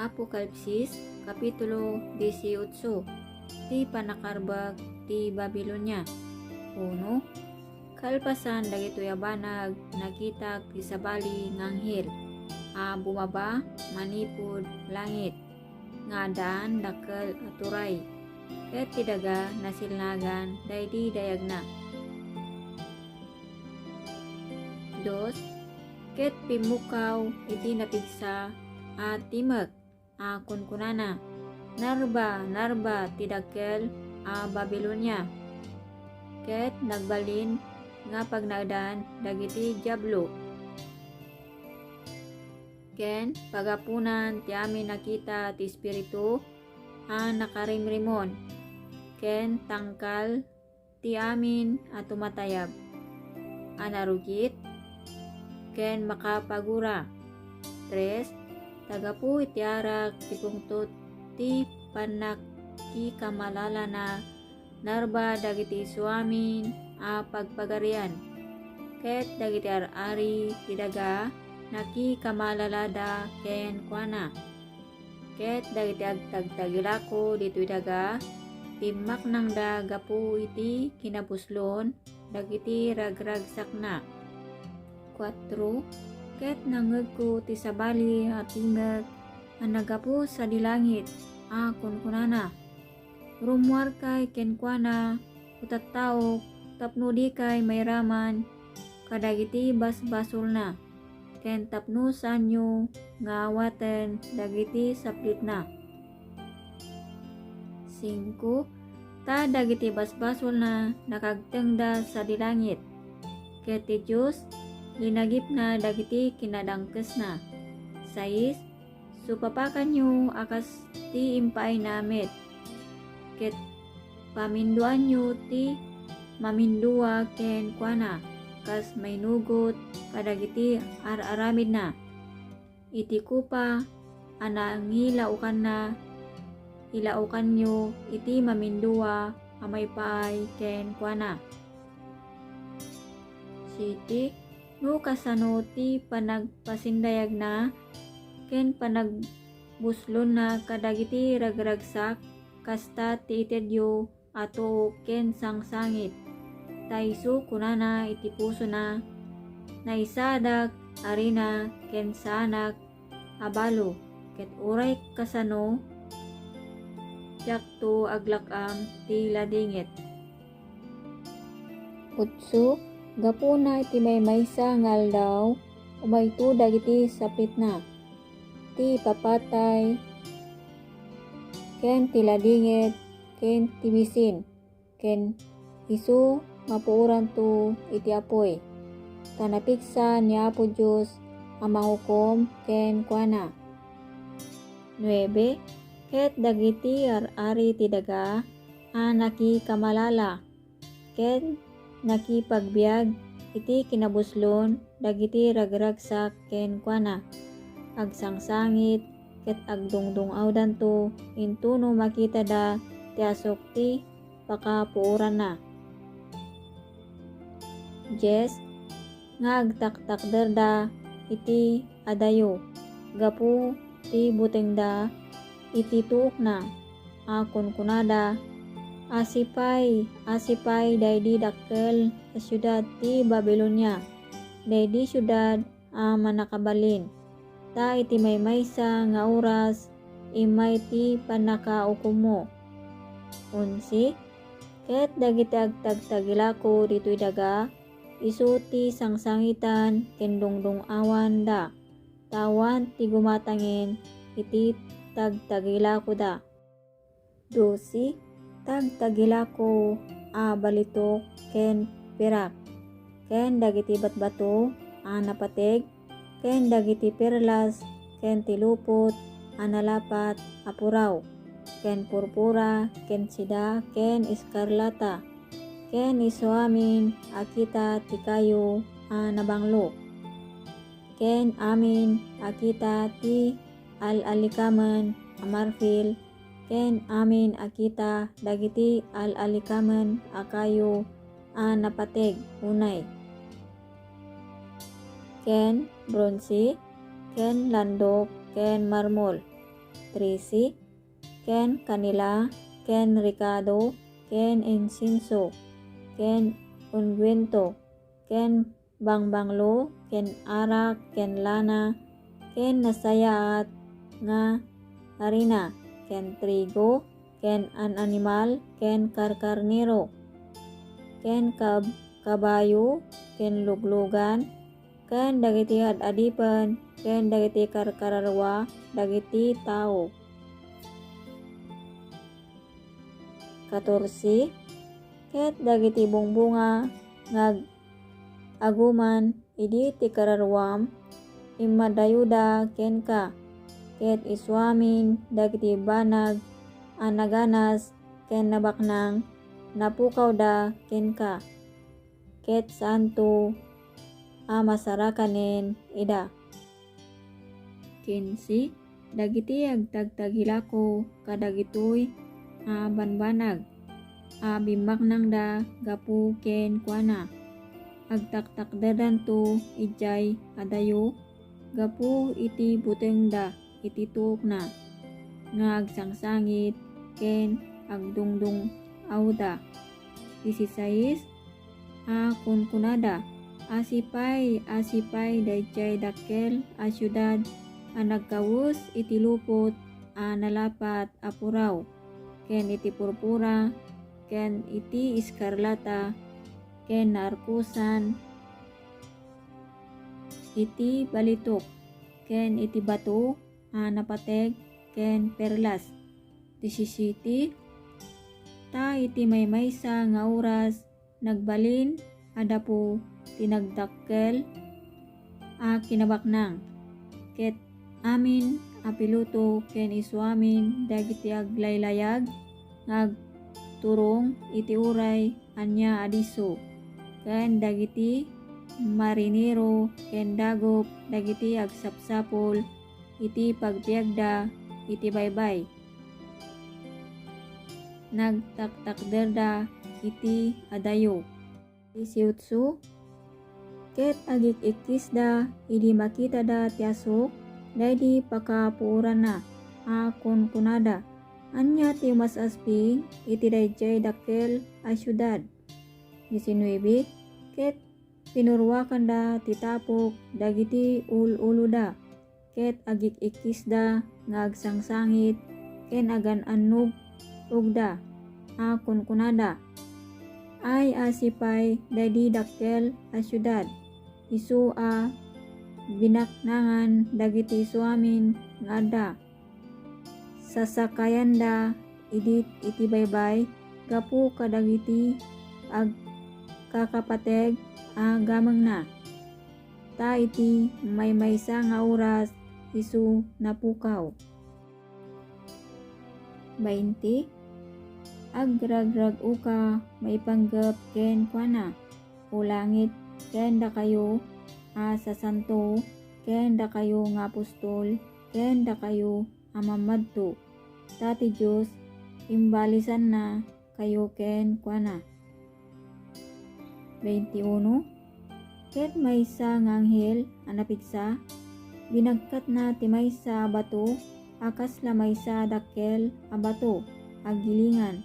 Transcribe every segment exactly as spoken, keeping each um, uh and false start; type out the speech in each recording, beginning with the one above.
Apokalipsis, Kapitulo dieciocho. Ti pannakarbek ti Babilonia. Uno, kalpasan dagitoy a banag, nakitak ti sabali nga anghel a bumaba manipud langit, nga addaan dakkel a turay, ket ti daga nasilnagan daydi dayagna. Dos, ket pimmukkaw iti napigsa a timek a kunkunana, "Narba, narba ti dakkel a Babilonia, ket nagbalin nga pagnaedan dagiti diablo, ken pagapunan ti amin a kita ti espiritu a nakarimrimon, ken tangkal ti amin a tumatayab, a narugit, ken makapagura." Tres, ta gapu iti arak ti pungtot ti pannakikamalalana, narba dagiti isuamin a pagpagarian, ket dagiti ar-ari ti daga nakikamalalada kenkuana. Ket dagiti agtagtagilako ditoy daga, timmaknangda gapu iti kinabuslon dagiti ragragsakna. Kuatro, ket nangngegko ti sabali a timek a naggapu sadi langit a kunkunana, "Rummuarkay kenkuana, O tattaok, tapno dikay mairaman kadagiti basbasolna, ken tapno saanyo nga awaten dagiti saplitna." Singko, ta dagiti basbasolna nakagtengda sadi langit, ket ti Dios linagipna dagiti kinadangkesna. Sais, supapakanyo a kas ti impaayna met, ket paminduanyo ti mamindua kenkuana kas mainugot kadagiti ar-aramidna. Iti kopa a nangilaokanna, ilaokanyo iti mamindua a maipaay kenkuana. Siete, no kasano ti panagpasindayagna ken panagbuslonna kadagiti ragragsak, kasta ti itedyo a tuok ken sangsangit. Ta isu kunana iti pusona, "Naisaadak a rina ken saanak a balo, ket uray kasano, diakto aglak-am ti ladingit." Otso, gapuna iti maymaysa nga aldaw, umayto dagiti saplitna, ti ipapatay, ken ti ladingit, ken ti bisin, ken isu mapuoranto iti apuy. Ta napigsa ni Apo Dios a mahukom kenkuana. Nuebe, ket dagiti ar-ari ti daga a nakikamalala, ken nakipagbiag iti kinabuslon dagiti ragragsak kenkuana, agsangsangit ket agdungdung-awdanto intono makitada ti asuk ti pakapuoranna. Dies, nga agtaktakderda iti adayo gapu ti butengda iti tuokna a kunkunada, "Asipay, asipay daydi dakkel a siudad ti Babilonia, daydi siudad a mannakabalin, ta iti maymaysa nga oras immay ti pannakaukommo." Onse, ket dagiti agtagtagilako ditoy daga, isu ti sangsangitan ken dungdung-awanda, ta awan ti gumatangen iti tagtagilakoda. Dose, tagtagilako a balitok ken pirak, ken dagiti batbato a napateg, ken dagiti perlas, ken ti lupot a nalapat a puraw, ken purpura, ken sida, ken eskarlata, ken isuamin a kita ti kayo a nabanglo, ken amin a kita ti al-alikamen a marfil, ken amin a kita dagiti al-alikamen a kayo a napateg unay, ken bronse, ken landok, ken marmol, trese, ken kanela, ken rekado, ken insenso, ken ungguento, ken bangbanglo, ken arak, ken lana, ken nasayaat nga harina, ken trigo, ken an-animal, ken karkarnero, ken kab-, kabayo, ken luglugan, ken dagiti ad-adipen, ken dagiti karkararua dagiti tao. Katorse, ket dagiti bungbunga nga ag-, aguman idi ti kararuam, immadayoda kenka, ket isuamin dagiti banag a naganas ken nabaknang, napukawda kenka, ket saanto a masarakanen ida. Kinse, dagiti agtagtagilako kadagitoy a banbanag a bimmaknangda gapu kenkuana. Agtaktakderdanto idiay adayo gapu iti butengda iti tuokna nga agsangsangit ken agdungdung-awda. Disisais, a kunkunada, "Asi pay, asi pay daydiay dakkel a siudad a nagkawes iti lupot a nalapat a puraw, ken iti purpura, ken iti eskarlata, ken naarkosan iti balitok, ken iti bato a napateg, ken perlas." Disisiete, ta iti maymaysa nga oras nagbalin a dapu ti nagdakkel a kinabaknang, ket amin a piloto ken isuamin dagiti aglaylayag nga agturong iti uray ania a disso, ken dagiti marinero ken dagup dagiti agsapsapul iti pagbiagda iti baybay. Nagtaktakderda iti adayo. Disiotso, ket agik-ikkisda idi makitada ti asuk daydi pakaapuoranna a kunkunada, "Ania ti umas-asping iti daydiay dakkel a siudad?" Disinuebe, ket pinuruakanda ti tapok dagiti ul-uloda, ket agik-ikkisda nga agsangsangit ken agan-annogogda a kunkunada, "Ay, asi pay daydi dakkel a siudad, isu a binaknangan dagiti isuamin nga adda. Sasakayanda idi iti baybay gapu kadagiti agkakapateg a gamengna." Ta iti maymaysa nga oras isu napukaw. Bainte, agrag-rag-oka maipanggep kenkuana, "O langit, ken dakayo a sasanto, ken dakayo nga apostol, ken dakayo a mammadto, ta ti Dios imbalisanna kayo kenkuana." Bainte uno, ket maysa nga anghel a napigsa, binagkatna ti maysa a bato a kasla maysa a dakkel a bato a gilingan,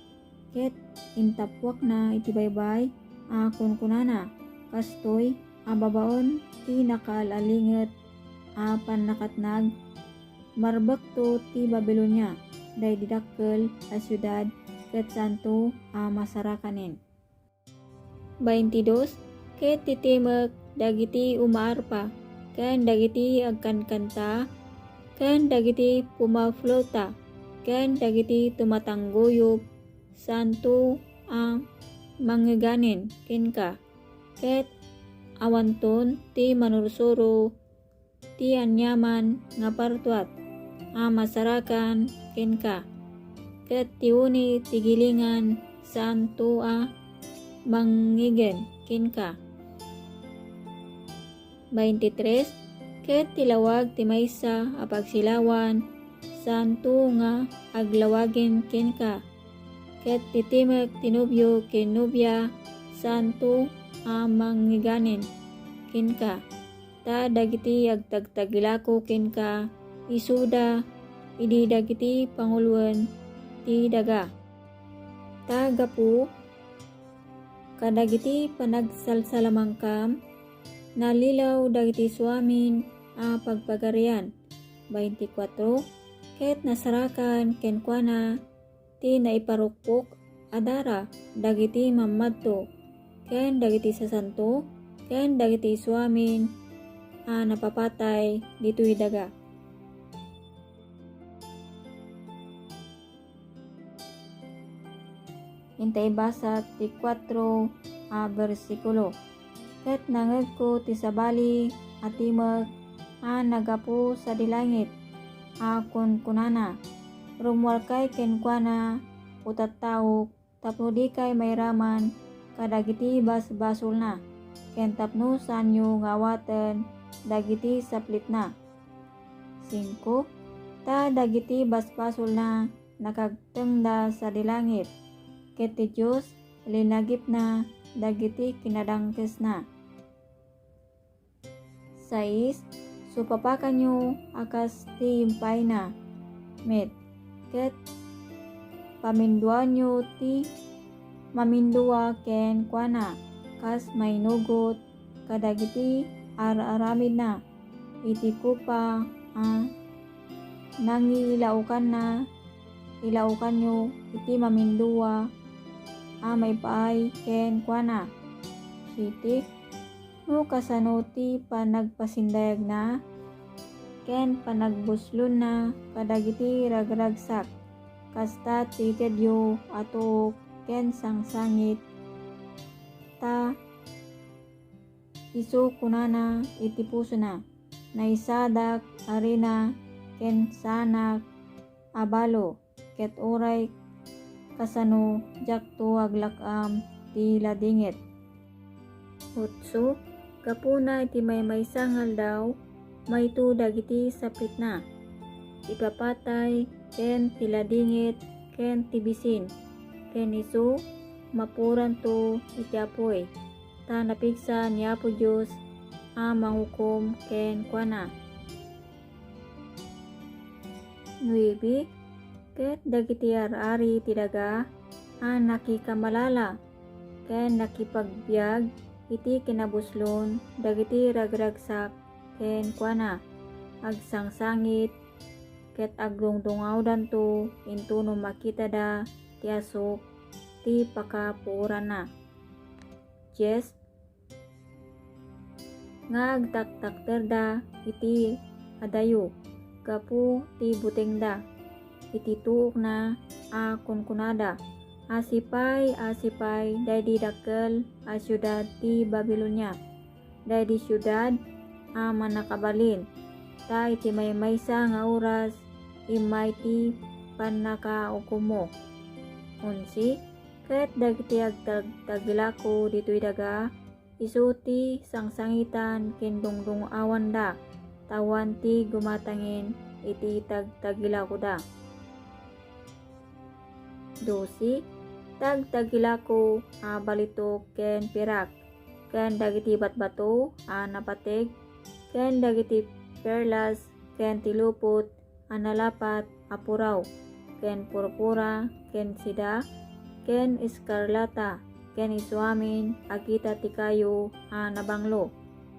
ket intappuakna iti baybay a kunkunana, "Kastoy a babaen ti nakaal-alinget a pannakatnag, marbekto ti Babilonia, daydi dakkel a siudad, ket saanto a masarakanen." Baintidos, ket titimek dagiti umaarpa, ken dagiti agkankanta, ken dagiti pumaflauta, ken dagiti tumatangguyop, saanto a mangngeganen kenka, ket awanton ti manursuro ti aniaman nga partuat a masarakan kenka, ket ti uni ti gilingan saanto a mangngegen kenka. Baintitres, ket ti lawag ti maysa a pagsilawan saanto nga aglawagen kenka, ket ti timek ti nobio ken nobia saanto a mangngegganen kenka. Ta dagiti agtagtagilako kenka, isuda idi dagiti panguloen ti daga. Ta gapu kadagiti panagsalsalamangkam, nalilaw dagiti suamin a pagpagarian. Baintikwatro, ket nasarakan kenkuana ti naiparukpok a dara dagiti mammadto, ken dagiti sasanto, ken dagiti suamin a napapatay ditoy daga. Inta ibasa ti kuatro a bersikulo. Ket nangngegko ti sabali a timek a naggapu sadi langit a kunkunana, "Rummuarkay kenkuana, O tattaok, tapno dikay mairaman kadagiti basbasolna, ken tapno saanyo nga awaten dagiti saplitna." Singko, ta dagiti basbasolna nakagtengda sadi langit, ket ti Dios linagipna dagiti kinadangkesna. Sais, supapakanyo a kas ti impayna met, ket paminduanyo ti mamindua kenkuana kas mainugot kadagiti ar-aramidna iti kopa a nangilaokanna. Ilaokanyo iti mamindua a maipaay kenkuana. Siete, no kasano ti panagpasindayagna ken panagbuslonna kadagiti ragragsak, kasta ti itedyo a tuok ken sangsangit, ta isu kunana iti pusona, "Naisadak a rina ken saanak a balo, ket uray kasano, diakto aglak-am ti ladingit." Otso, gapuna iti maymaysa nga aldaw, mayto dagiti saplitna, ti papatay, ken ti ladingit, ken ti bisin, ken isu mapuranto iti apuy, ta napigsa ni Apo Dios a mangukom kenkuana. Nuebe, ket dagiti ar-ari ti daga a nakikamalala ken nakipagbiag iti kinabuslon dagiti ragragsak kenkuana, agsangsangit ket agdungdungawdanto intono makitada ti asuk ti pakapuoranna. Dies, nga agtaktakderda iti adayo gapu ti butengda iti tuokna a kunkunada, "Asipay, asipay daydi dakkel a siudad ti Babilonia, daydi siudad a mannakabalin, ta iti maymaysa nga oras immay ti pannakaukommo." Onse, ket dagiti agtagtagilako ditoy daga, isu ti sangsangitan ken dungdung-awanda, ta awan ti gumatangen iti tagtagilakoda. Dose, tagtagilako a balitok ken pirak, ken dagiti batbato a napateg, ken dagiti perlas, ken ti lupot a nalapat a puraw, ken purpura, ken sida, ken eskarlata, ken isu amin a kita ti kayo a nabanglo,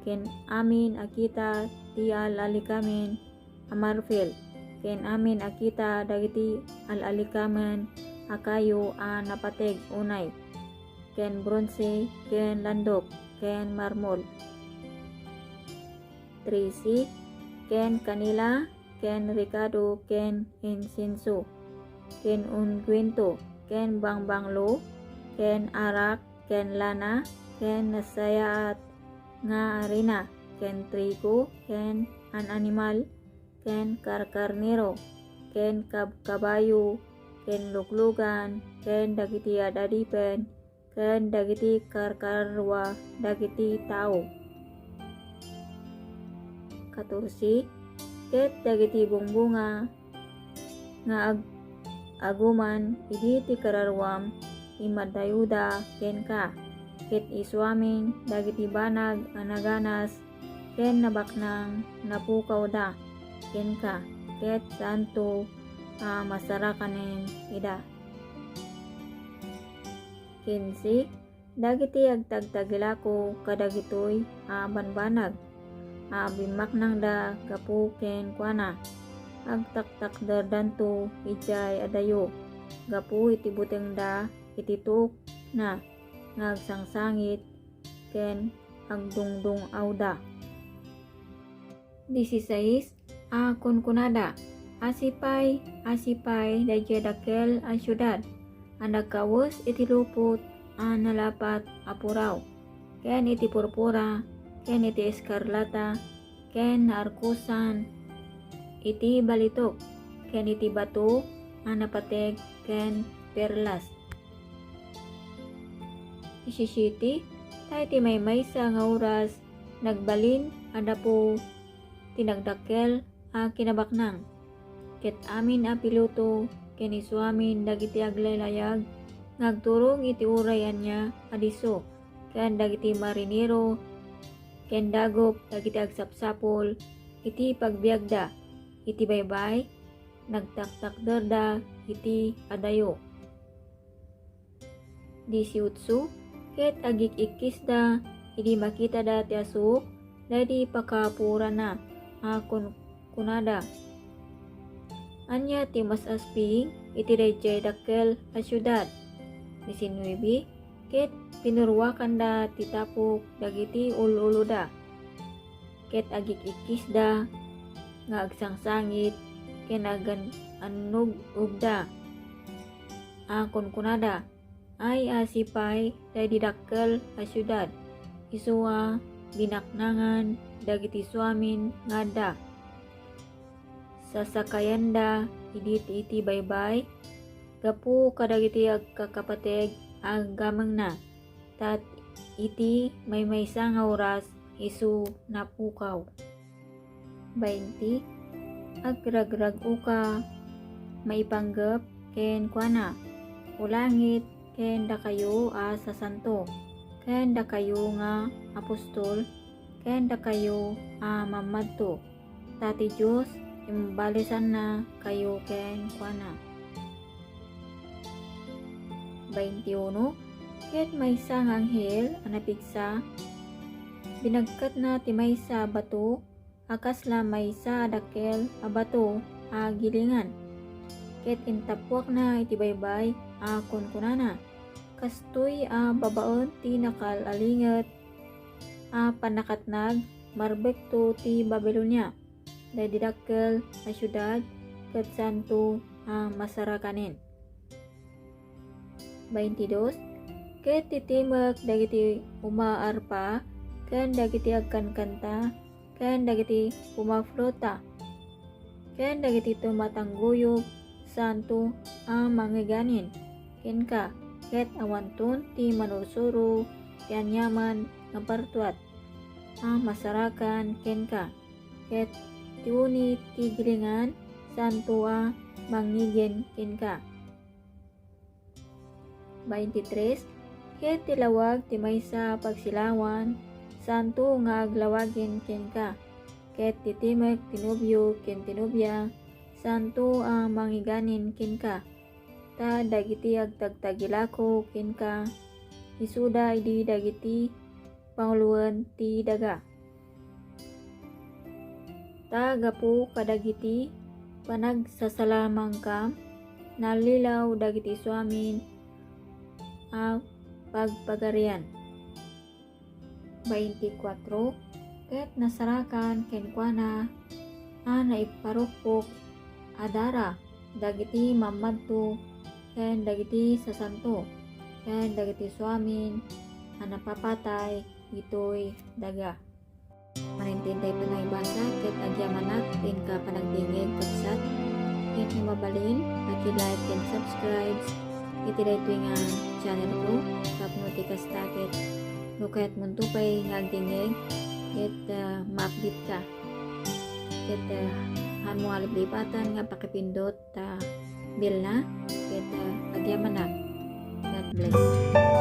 ken amin a kita ti al-alikamen a marfil, ken amin a kita dagiti al-alikamen a kayo a napateg unay, ken bronse, ken landok, ken marmol. Trese, ken kanela, ken rekado, ken insenso, ken ungguento, ken bangbanglo, ken arak, ken lana, ken nasayaat nga arina, ken trigo, ken an-animal, ken karkarnero, ken kabkabayo, ken luglugan, ken dagiti ad-adipen, ken dagiti karkararua dagiti tao. Katorse, ket dagiti bungbunga nga ag-, aguman idi ti kararuam, immadayoda kenka, ket isu amin dagiti banag a naganas ken nabaknang napukawda kenka. ket saanto a masarakanen ida. Kinse, dagiti agtagtagilako kadagitoy a banbanag a bimmaknangda gapu kenkuana. Agtaktakderdanto idiay adayo gapu iti butengda iti tuokna nga agsangsangit ken agdungdung-awda. Disisais a kunkunada, "Asipay, asipay daydiay dakkel a siudad a nagkawes iti lupot a nalapat a puraw, ken iti purpura, ken iti eskarlata, ken naarkosan iti balitok, ken iti bato a napateg ken perlas." Isisiiti, ta iti maymaysa nga oras, nagbalin a dapo ti nagdakkel a kinabaknang. Ket amin a piloto ken isuamin dagiti aglaylayag nga agturong iti uray ania a disso, ken dagiti marinero ken dagup dagiti agsapsapul iti pagbiagda iti baybay, nagtaktakderda iti adayo. Disiotso, ket agik-ikkisda idi makitada ti asuk daydi pakapuorana a kunkunada, "Ania ti mas-asping iti daydiay dakkel a siudad?" Disinuebe, ket pinuruakanda ti tapok dagiti ul-uloda, ket agik-ikkisda nga agsangsangit ken agan-, annug-ogda a kunkunada, "Ay, asipay daydi dakkel a siudad, isu a binaknangan dagiti suamin nga adda. Sasakayanda idi ti iti baybay gapu kadagiti agkakapateg a gamengna, ta iti maymaysa nga oras isu napukaw." Bainti, agragrag-oka maipanggep kenkuana, "O langit, ken dakayo a sasanto, ken dakayo nga apostol, ken dakayo a mammadto, ta ti Dios imbalesanna kayo kenkuana." Baintiuno, ket maysa nga anghel a napigsa, binagkatna ti maysa a bato a kasla maysa a dakkel a bato a gilingan, ket intappuakna iti baybay a kunkunana, "Kastoy a babaen ti nakaal-alinget a pannakatnag, marbekto ti Babilonia, daydi dakkel a siudad, ket saanto a masarakanen." Baintidos, ket titimek dagiti umaarpa, ken dagiti agkankanta, ken dagiti pumaflota, ken dagiti tumatangguyog, saanto a mangiganin kenka, ket awanton ti manursuro ti aniaman nga partuat a masarakan kenka, ket ti uni ti gilingan saanto a mangngigin kenka. Baintitres, ket ti lawag ti maysa a pagsilawan saanto nga aglawagen kenka, ket ti timek ti nobio ken ti nobia saanto a mangiganin kenka, ta dagiti agtagtagilako kenka, isuda idi dagiti panguloen ti daga. Ta gapu kadagiti panagsasalamangkam, nallilaw dagiti suamin a pagpagarian. Baintikwatro, ket nasarakan kenkuana a naipparukpok a dara dagiti mammadto ken dagiti sasanto ken dagiti suamin a napapatay ditoy daga. Manen ti daytoy nga ibasa, ket agyamanak ti inka panagdingeg, kabsat. Ket no mabalin, paki-like ken subscribe iti daytoy nga channel ko, tapno ti kasta ket no kayatmonto pay nga agdingeg, ket, ah, ma-update ka. Ket, ah, haanmo nga liplipatan nga pakipindot ta bell-na, ket, ah, agyamanak. God bless.